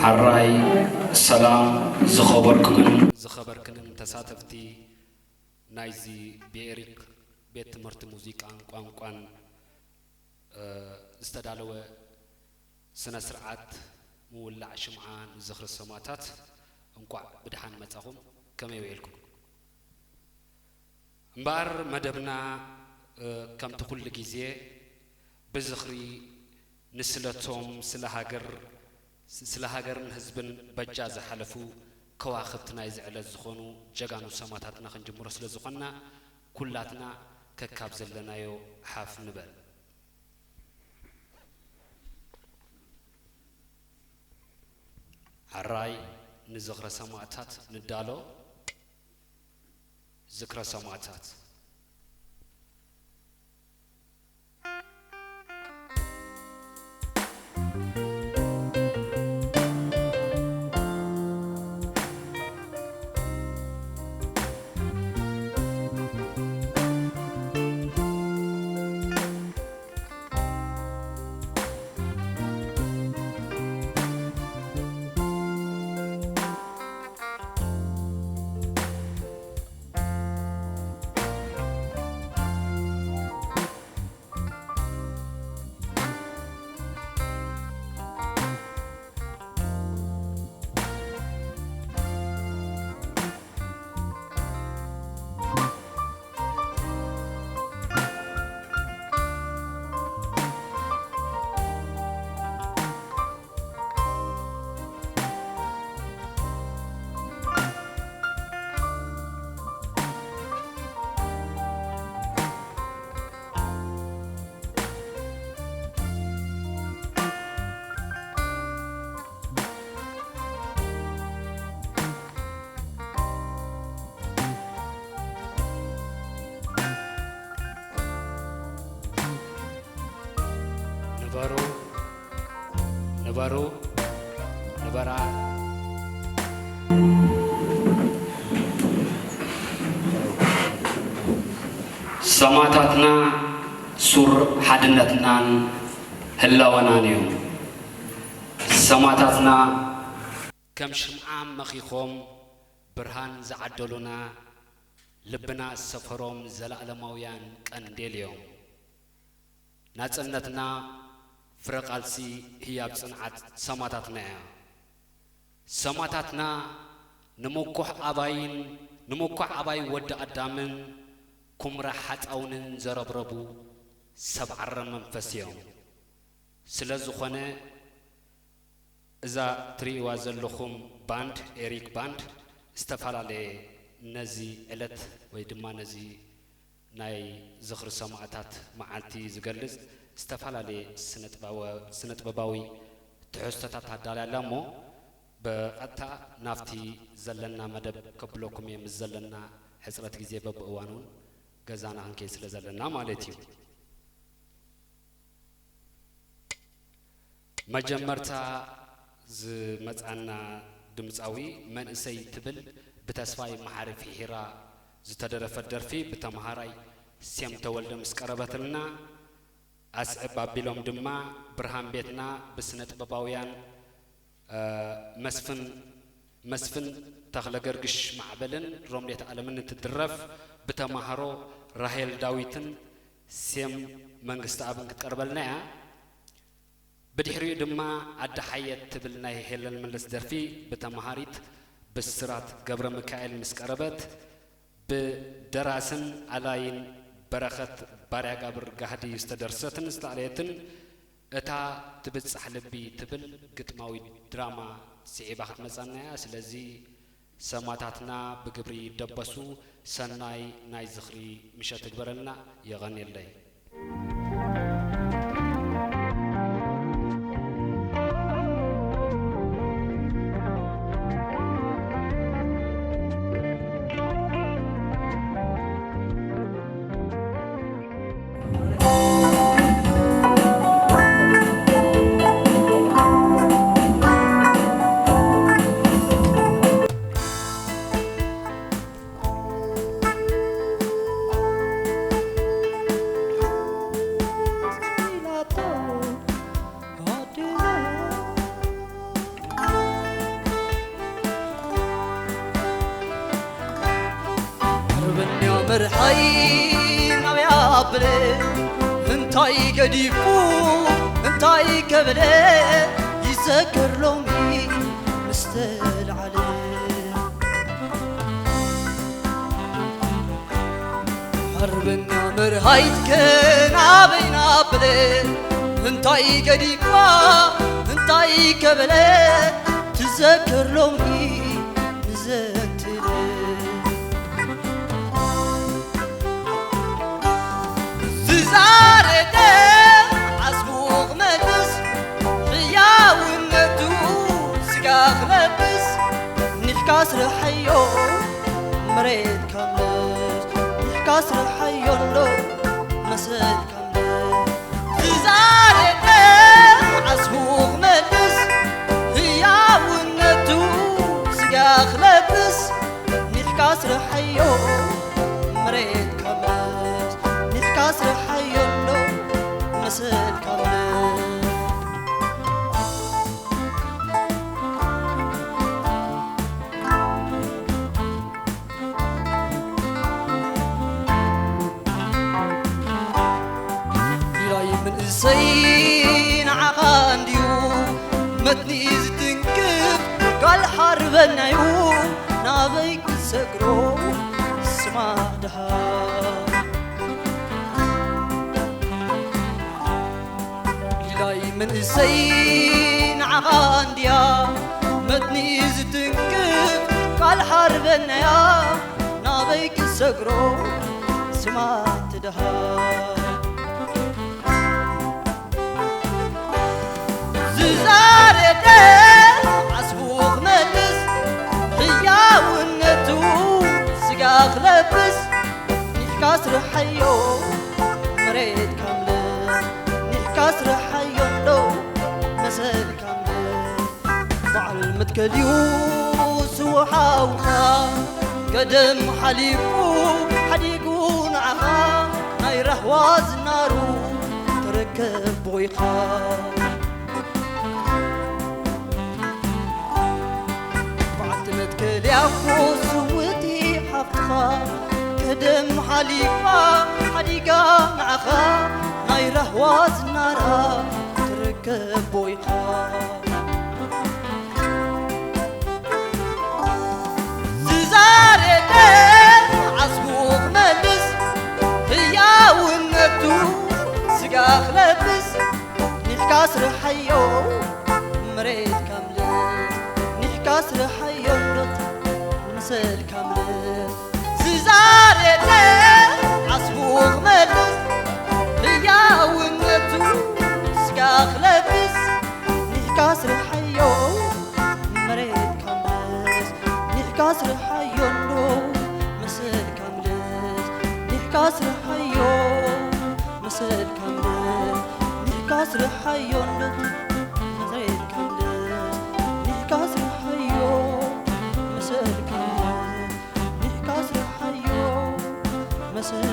ሕራይ ሰላም ዝኸበርኩምን ዝኸበርክንን ተሳተፍቲ ናይዚ ብኤሪክ ቤት ትምህርቲ ሙዚቃን ቋንቋን፣ እ፣ ዝተዳለወ ስነ ስርዓት ምውላዕ ሽምዓ ንዝኽሪ ሰማእታት፣ እንቋዕ ብደሓን መጻኹም። ከመይ ውዒልኩም? እምበኣር መደብና፣ እ፣ ከምቲ ኩሉ ግዜ ብዝኽሪ ንስለቶም ስለ ሃገር፣ ስለ ሃገርን ህዝብን በጃ ዝሓለፉ ከዋኽብቲ ናይዚ ዕለት ዝኾኑ ጀጋኑ ሰማእታትና ክንጅምሮ ስለ ዝኾንና፣ ኩላትና ከካብ ዘለናዮ ሓፍ ንበል። ሕራይ ንዝኽረ ሰማእታት ንዳሎ። ዝክረ ሰማእታት። ንበሩ፣ ንበሩ፣ ንበራ። ሰማእታትና ሱር ሓድነትናን ህላወናን እዮም። ሰማእታትና ከም ሽምዓ መኺኾም ብርሃን ዝዓደሉና፣ ልብና ዝሰፈሮም ዘለኣለማውያን ቀንዴል እዮም። ናጽነትና ፍረ ቃልሲ ህያብ ጽንዓት ሰማእታትና እያ። ሰማእታትና ንምኩሕ ኣባይን፣ ንምኩሕ ኣባይ ወዲ ኣዳምን ኩምራ ሓጻውንን ዘረብረቡ ሰብ ዓረ መንፈስ እዮም። ስለ ዝኾነ እዛ ትርእይዋ ዘለኹም ባንድ፣ ኤሪክ ባንድ፣ ዝተፈላለየ ነዚ ዕለት ወይ ድማ ነዚ ናይ ዝኽሪ ሰማእታት መዓልቲ ዝገልጽ ዝተፈላለየ ስነ-ጥበባ-፣ ስነ-ጥበባዊ ትሕዝቶታት ኣዳልያ ኣላ እሞ፣ ብቐጥታ ናብቲ ዘለና መደብ ከብለኩም እየ፣ ምስ ዘለና ሕጽረት ግዜ በብእዋኑ እውን ገዛና ክንከይድ ስለ ዘለና ማለት እዩ። መጀመርታ ዝመጻና ድምጻዊ መንእሰይ ትብል ብተስፋይ መሓሪ ፊሒራ ዝተደረፈት ደርፊ ብተምሃራይ ሴም ተወልደ ምስ ቀረበትልና ኣስዕብ ኣቢሎም ድማ ብርሃን ቤትና ብስነ ጥበባውያን፣ እ፣ መስፍን፣ መስፍን ተኽለ ገርግሽ ማዕበልን ሮምሌት ኣለምን እንትድረፍ ብተምሃሮ ራሄል ዳዊትን ሴም መንግስተኣብን ክትቀርበልና እያ። ብድሕሪኡ ድማ ኣደ ሓየት ትብል ናይ ሄለን መለስ ደርፊ ብተምሃሪት ብስራት ገብረ ሚካኤል ምስ ቀረበት፣ ብደራስን ኣላይን በረኸት ባርያጋብር ጋህዲ ዝተደርሰትን ዝተኣለየትን እታ ትብጻሕ ልቢ ትብል ግጥማዊት ድራማ ስዒባ ክትመጻና እያ። ስለዚ ሰማእታትና ብግብሪ ይደበሱ። ሰናይ ናይ ዝኽሪ ምሸት ይግበረልና። የቐንየለይ። መርሓይ ናበይ ኣበለ እንታይ ገዲፉ እንታይ ከበለ ይዘከር ሎሚ ምስተልዓለ ሓርበኛ መርሃይትከ ናበይ ናበለ እንታይ ገዲፋ እንታይ ከበለ ትዘከር ሎሚ ንዘትለ ዝዛረደ ዓስቡ ክመልስ ሕያውነቱ ስጋ ክለብስ ኒሕካ ስርሐዮ መሬት ከምልስ ኒሕካ ስርሐዮ ኣሎ መሰል ከምልስ ዝዛረደ ዓስቡ ክመልስ ህያውነቱ ስጋ ክለብስ ኒሕካ ስርሐዮ መሬት ከምልስ ኒሕካ ስርሐዮ ኣሎ መሰል ከምልስ ቢላይ መንእሰይ ንዓኻ እንድዩ መትኒ ዝትንክፍ ጋል ሓርበናዩ ናበይ ክሰግሮ ስማ ድሃ ቢላይ መንእሰይ ንዓኻ እንድያ መትኒ ዝትንክፍ ቃል ሓርበናያ ናበይ ክሰግሮ ስማ ትድሃ ዝዛረደ ዓስቡ ክመልስ ህያውነቱ ስጋ ክለብስ ኒሕካ ስርሓዮ መሬት ካምልስ ኒሕካ ስርሓዮ እንዶ መሰል ካምልስ በዓል መትከልዩ ስውሓውኻ ገደም ሓሊፉ ሓዲጉ ንዓኻ ናይ ራህዋ ዝናሩ ትርከብ ቦይኻ በዓልቲ መትከል ያኮ ስውእቲ ሓፍትኻ ከደም ሓሊፋ ሓዲጋ ንዓኻ ናይ ራህዋ ዝናራ ትርከብ ቦይኻ ዝዛረደ ዓስቡ ክመልስ ህያውነቱ ስጋ ክለብስ ኒሕካ ስርሓዮ መሬት ካምልስ ኒሕካ ስርሓዮ ሎት ምሰል ካምልስ ዝዛረደ ዓስቡ ክመልስ ህያውነቱ ስጋ ክለብስ ኒሕካ ስርሓዮ መሬት ካምልስ ኒሕካ ስርሓዮ እንዶ መሰል ካምልስ ኒሕካ ስርሓዮ መሰል ካምልስ ኒሕካ ስርሓዮ እንዶ መሰል ካምልስ ኒሕካ ስርሓዮ መሰል ካምልስ ኒሕካ ስርሓዮ መሰል